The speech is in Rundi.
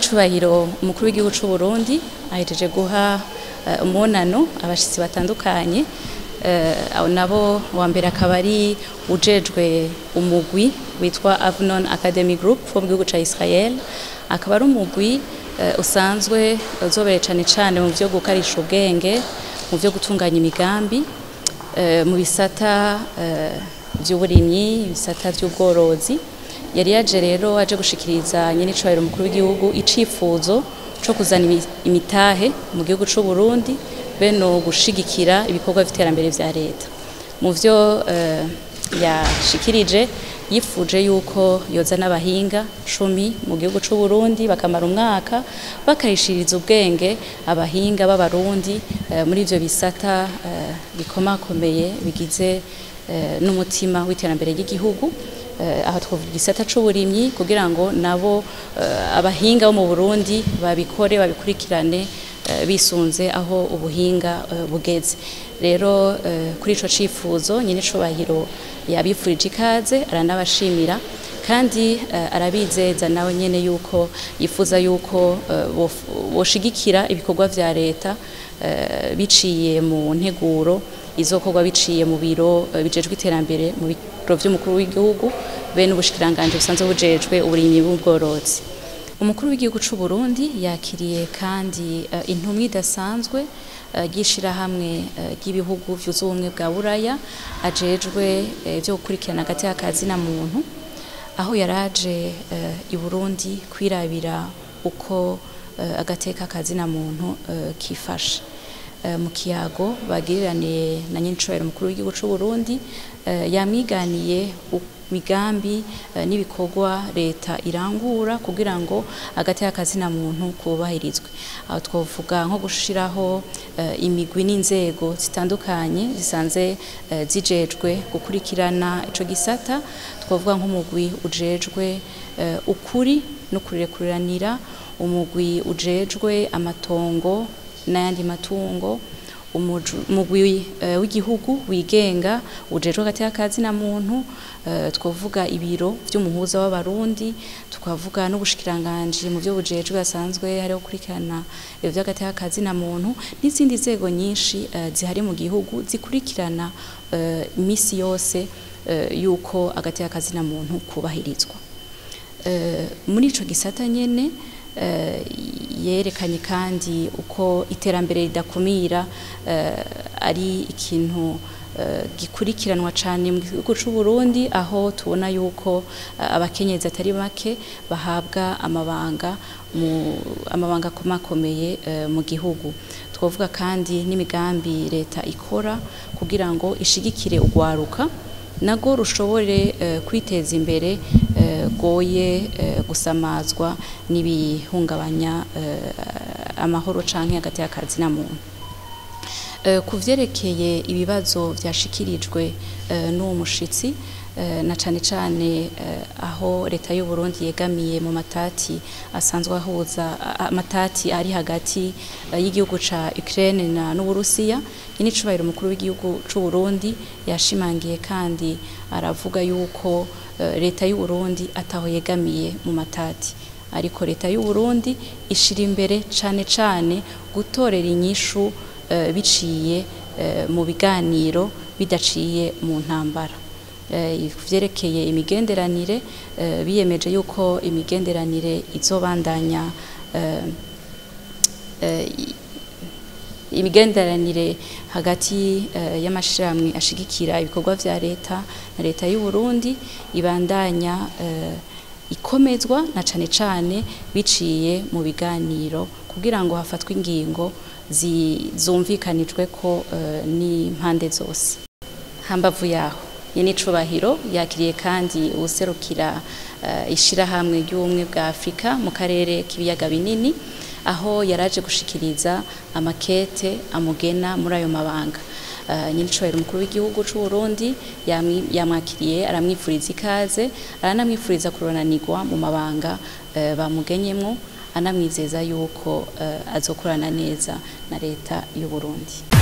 Nyenicubahiro umukuru w'igihugu c'u Burundi ahejeje guha umunano abashitsi batandukanye, abo nabo wa mbere akaba ari ujejwe umugwi witwa Avnon Academy Group wo mu gihugu ca Israel, akaba ari umugwi usanzwe uzobereye cane cane mu vyo gukarisha ubwenge, mu vyo gutunganya imigambi, mu bisata vy'uburimyi, ibisata vy'ubworozi. Yari yaje rero aje gushikiriza nyenicubahiro umukuru w'igihugu icifuzo co kuzana imitahe mu gihugu c'u Burundi be no gushigikira ibikorwa vy'iterambere vya leta. Mu vyo yashikirije, yifuje yuko yozana abahinga 10 mu gihugu c'u Burundi bakamara umwaka bakarishiriza ubwenge abahinga b'abarundi muri ivyo bisata bikomakomeye bigize n'umutima w'iterambere ry'igihugu. Aha twavuga igisata c'uburimyi kugira ngo nabo abahinga bo mu Burundi babikore babikurikirane bisunze aho ubuhinga bugeze. Rero kuri ico cifuzo nyenicubahiro yabifurije ikaze, aranabashimira kandi arabizeza nawe nyene yuko yifuza yuko boshigikira ibikorwa vya leta biciye mu nteguro izokorwa biciye mu biro bijejwe iterambere mu biro vy'umukuru w'igihugu be n'ubushikiranganje busanzwe bujejwe uburimyi n'ubworozi. Umukuru w'igihugu c'u Burundi yakiriye kandi intumwa idasanzwe ry'ishirahamwe ry'ibihugu vyunze ubumwe bwa Buraya ajejwe vyo gukurikirana hagati y'akazi na muntu, aho yaraje i Burundi kwirabira uko agateka kazi na muntu kifashe. Mu kiyago bagiriraniye na nyenicubahiro umukuru w'igihugu c'u Burundi, yamwiganiye migambi n'ibikorwa leta irangura kugira ngo agateka kazi na muntu kubahirizwe. Aho twovuga nko gushiraho imigwi n'inzego zitandukanye zisanze zijejwe gukurikirana ico gisata. Twovuga nk'umugwi ujejwe ukuri no kurekuriranira, umugwi ujejwe amatongo n'ayandi matungo, umugwi w'igihugu wigenga ujejwe agateka kazi na muntu, twovuga ibiro vy'umuhuza w'abarundi, tukavuga n'ubushikiranganje mu byo bujejwe basanzwe hariho gukurikirana ibyo vy'agateka kazi na muntu n'izindi nzego nyinshi zihari mu gihugu zikurikirana imisi yose yuko agateka kazi na muntu kubahirizwa. Muri ico gisata nyene yerekanye kandi uko iterambere ridakumira ari ikintu gikurikiranwa cane mu gihugu c'u Burundi, aho tubona yuko abakenyezi atari bake bahabwa amabanga mu amabanga akomakomeye mu gihugu. Twovuga kandi n'imigambi leta ikora kugira ngo ishigikire ugwaruka nago rushobore kwiteza imbere, goye gusamazwa n'ibihungabanya amahoro canke hagati y'akazi na muntu. Kuvyerekeye ibibazo vyashikirijwe n'uwo mushitsi, na cane cane aho leta y'u Burundi yegamiye mu matati asanzwe ahuza amatati ari hagati y'igihugu ca Ukraine na n'Uburusiya, nyenicubahiro umukuru w'igihugu c'u Burundi yashimangiye kandi aravuga yuko leta y'u Burundi ataho yegamiye mu matati, ariko leta y'u Burundi ishira imbere cane cane gutorera inyishu biciye mu biganiro bidaciye mu ntambara. Ivyerekeye imigenderanire, biyemeje yuko imigenderanire izobandanya, imigenderanire hagati y'amashirahamwe ashigikira ibikorwa vya leta na leta y'u Burundi ibandanya ikomezwa na cane cane biciye mu biganiro kugira ngo hafatwe ingingo zumvikanijwe ko n'impande zose. Hambavu yaho nyenicubahiro yakiriye kandi uwuserukira ishirahamwe ry'ubumwe bwa Afrika mu karere k'ibiyaga binini, aho yaraje gushikiriza amakete amugena muri ayo mabanga. Nyenicubahiro umukuru w'igihugu c'u Burundi yamwakiriye, aramwifuriza ikaze, aranamwifuriza kuronanirwa mu mabanga bamugenyemwo, anamwizeza yuko azokorana neza na leta y'u Burundi.